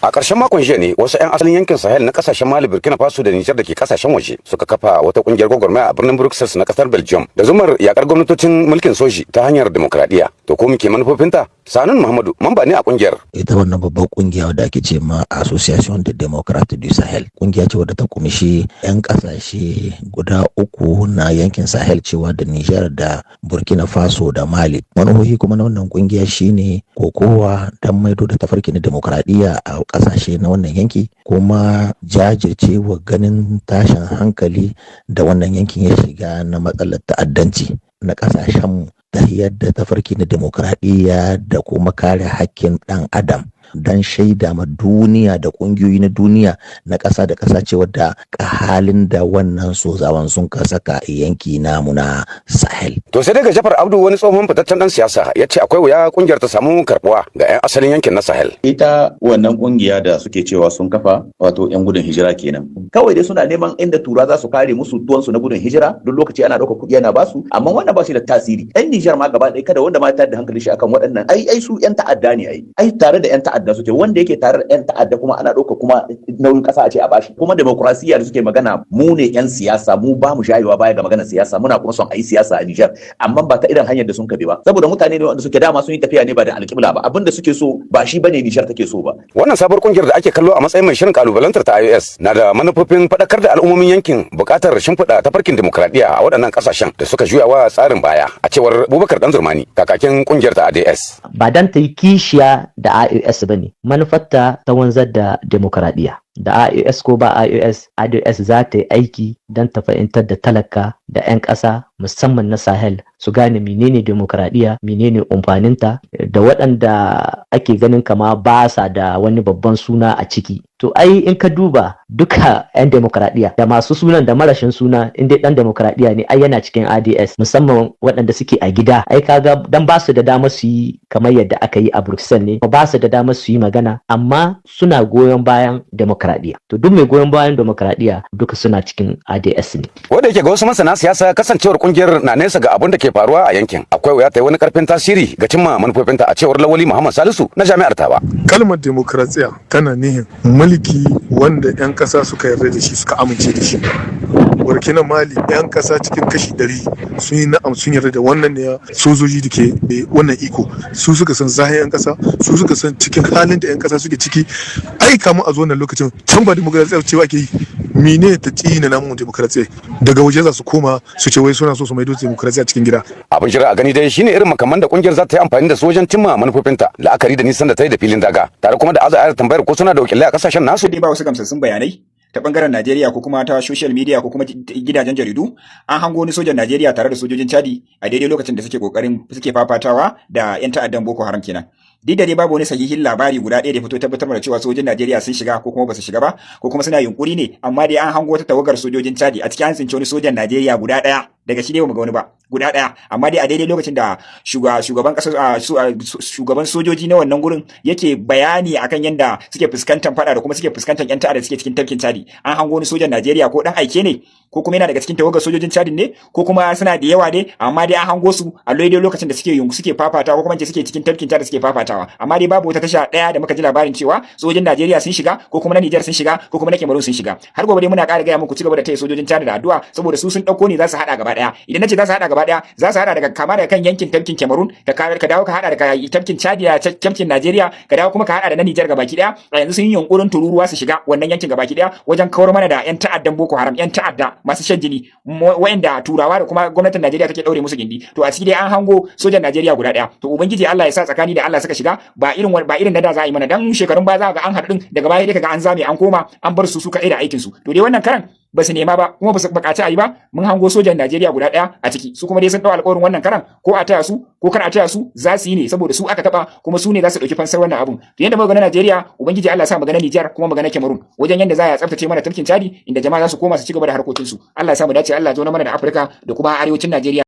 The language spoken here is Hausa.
A ƙarshen makon jiya ne wasu 'yan asalin yankin Sahel na kasashen Mali, Burkina Faso da Nijar da ke kasashen waje suka kafa wata kungiyar gwagwarmaya a birnin Brussels na kasar Belgium da zumar yakar gwamnatocin mulkin soji ta hanyar demokradiyya. To ko muke manufofinta? Sanun Muhammadu mamba ne a kungiyar. Ita wannan babbar kungiya wadda ake ce ma Association de Démocrates du Sahel, kungiya ce wadda ta kumshi 'yan kasashe guda uku na yankin Sahel, cewa da Nijar da Burkina Faso da Mali. Manufofi kuma na wannan kungiya shine kokowa don maido da tafarki na demokradiyya a kasashe na wannan yanki, kuma jajircewa ganin tashin hankali da wannan yankin ya shiga na matsalar ta'addanci na kasashenmu, ta yadda tafarki na demokradiyya da kuma kare hakkin ɗan adam, don shaida ma duniya da ƙungiyoyi na duniya na ƙasa da ƙasa cewa da halin da wannan sozawan sun ka saka yanki namu na Sahel. To sai daga Jafar Abdu, wani tsohon fitaccen dan siyasa, ya ce akwai wuya kungiyar ta samu karbuwa ga 'yan asalin yankin na Sahel. Ita wannan kungiya da suke cewa sun kafa, wato 'yan gudun hijira kenan. Kawai dai suna neman inda tura za su kare musu tuwansu na gudun hijira, duk lokaci ana ɗaukar kuɗi ana basu, amma wannan ba shi da tasiri. 'Yan Nijar ma gaba ɗaya kada wanda ma ya da hankali shi akan waɗannan. Ai su 'yan ta'adda ne ai. Ai tare da 'yan ta'adda suke, wanda yake tare da 'yan ta'adda kuma ana ɗauka kuma nauyin ƙasa a ce a bashi. Kuma demokrasiyya da suke magana, mu ne 'yan siyasa, mu ba mu shayewa baya ga maganar siyasa, muna kuma son a yi siyasa a Nijar, amma ba ta irin hanyar da sun kabe ba, saboda mutane ne wanda suke dama sun yi tafiya ne ba da alƙibla ba. Abinda suke so ba shi bane Nijar take so ba. Wannan sabuwar kungiyar da ake kallo a matsayin mai shirin kalubalantar ta IOS na da manufofin faɗakar da al'ummomin yankin buƙatar shimfiɗa tafarkin demokradiyya a waɗannan ƙasashen da suka juya wa tsarin baya, a cewar Bubakar Danzurmani, kakakin kungiyar ta ADS. Ba dan ta yi kishiya da IOS ba ne, manufarta ta wanzar da demokradiyya. Da IOS ko ba IOS, ADS za ta yi aiki don ta fahimtar da talaka da 'yan ƙasa, musamman na Sahel, su gane menene demokradiyya, menene amfaninta, da waɗanda ake ganin kama ba sa da wani babban suna a ciki. To ai in ka duba duka 'yan demokradiyya, da masu sunan da marashin suna, in dai ɗan demokradiyya ne, ai yana cikin ADS, musamman waɗanda suke a gida. Ai kaga dan ba su da damar su yi kamar yadda aka yi a Brussels ne, ba su da damar su yi magana, amma suna goyon bayan demokradiyya. To duk mai goyon bayan demokradiyya duka suna cikin ADS ne. Wanda yake ga wasu masana siyasa, kasancewar kungiyar na nesa ga abun da ke faruwa a yankin, akwai wuya ta yi wani karfin tasiri ga cimma manufofinta, a cewar Lawali Muhammad Salisu na Jami'ar Tawa. Kalmar demokrasiya tana nihin mulki wanda 'yan ƙasa suka yarda da shi, suka amince da shi. Burkina, Mali, 'yan ƙasa cikin kashi 100 sun yi na'am, sun yarda da wannan ne. Sojoji da ke wannan iko, su suka san zahin 'yan ƙasa, su suka san cikin halin da 'yan ƙasa suke ciki. Ai kamun a zo wannan lokacin can ba demokrasiya cewa ake yi, mene ta tsina namun demokrasiya? Daga waje za su koma su ce wai suna so su maido demokrasiya cikin gida. Abin jira a gani dai shine irin makaman da kungiyar za ta yi amfani da su wajen cimma manufofinta, la'akari da nisan da ta yi da filin daga, tare kuma da aza ayar tambayar ko suna da wakilai a kasashen nasu. Dai ba wasu gamsassun bayanai ta bangaren Najeriya ko kuma ta social media ko kuma gidajen jaridu, an hango wani sojan Najeriya tare da sojojin Chadi a daidai lokacin da suke kokarin suke fafatawa da 'yan ta'addan Boko Haram kenan. Duk da dai babu wani sahihin labari guda ɗaya da fito tabbatar da cewa sojojin Najeriya sun shiga ko kuma basu shiga ba ko kuma suna yunkuri ne, amma dai an hango wata tawagar sojojin Chadi, a cikin an tsinci wani sojan Najeriya guda ɗaya. Daga shi dai bamu ga wani ba guda ɗaya, amma dai a daidai lokacin da shugaban ƙasar, shugaban sojoji na wannan gurin yake bayani akan yadda suke fuskantar fada da kuma suke fuskantar yan ta'adda suke cikin tafkin Chadi, an hango wani sojan Najeriya, ko dan aike ne ko kuma yana daga cikin tawagar sojojin Chadi ne ko kuma suna da yawa ne, amma dai an hango su a daidai lokacin da suke fafatawa ko kuma suke cikin tafkin Chadi suke fafatawa. Amma dai babu wata tasha ɗaya da muka ji labarin cewa sojojin Najeriya sun shiga ko kuma na Nijar sun shiga ko kuma na Cameroon sun shiga. Har gobe dai muna ƙara gaya muku, ci gaba da taya sojojin Chadi da addu'a, saboda su sun ɗauko ne za su haɗa gaba ɗaya. Idan nace za su haɗa gaba ɗaya, za su haɗa daga kama daga kan yankin tafkin Cameroon, ka dawo ka haɗa daga tafkin Chad da tafkin Najeriya, ka dawo kuma ka haɗa da na Nijar gabaki ɗaya. A yanzu sun yi yunkurin tururuwa su shiga wannan yankin gabaki ɗaya wajen kawar mana da yan ta'addan Boko Haram, yan ta'adda masu shan jini, wayanda turawa da kuma gwamnatin Najeriya take ɗaure musu gindi. To a ciki dai an hango sojan Najeriya guda ɗaya. To Ubangiji Allah ya sa tsakani da Allah suka shiga, ba irin na da za a yi mana dan shekarun baya, za ga an haɗu din, daga baya dai kaga an zame, an koma an bar su su kaɗai da aikin su. To dai wannan karan ba su nema ba kuma ba su buƙaci a yi ba, mun hango sojan Najeriya guda ɗaya a ciki. Su kuma dai sun ɗau alƙawarin wannan karan, ko a taya su ko kar a taya su, za su yi ne saboda su aka taɓa, kuma su ne za su ɗauki fansar wannan abun. To yanda muka ga na Najeriya, Ubangiji Allah sa mu ga na Nijar kuma mu ga na Cameroon, wajen yanda za a tsaftace mana tafkin Chadi, inda jama'a za su koma su ci gaba da harkokinsu. Allah ya sa mu dace, Allah ya zo mana da Afirka da kuma arewacin Najeriya.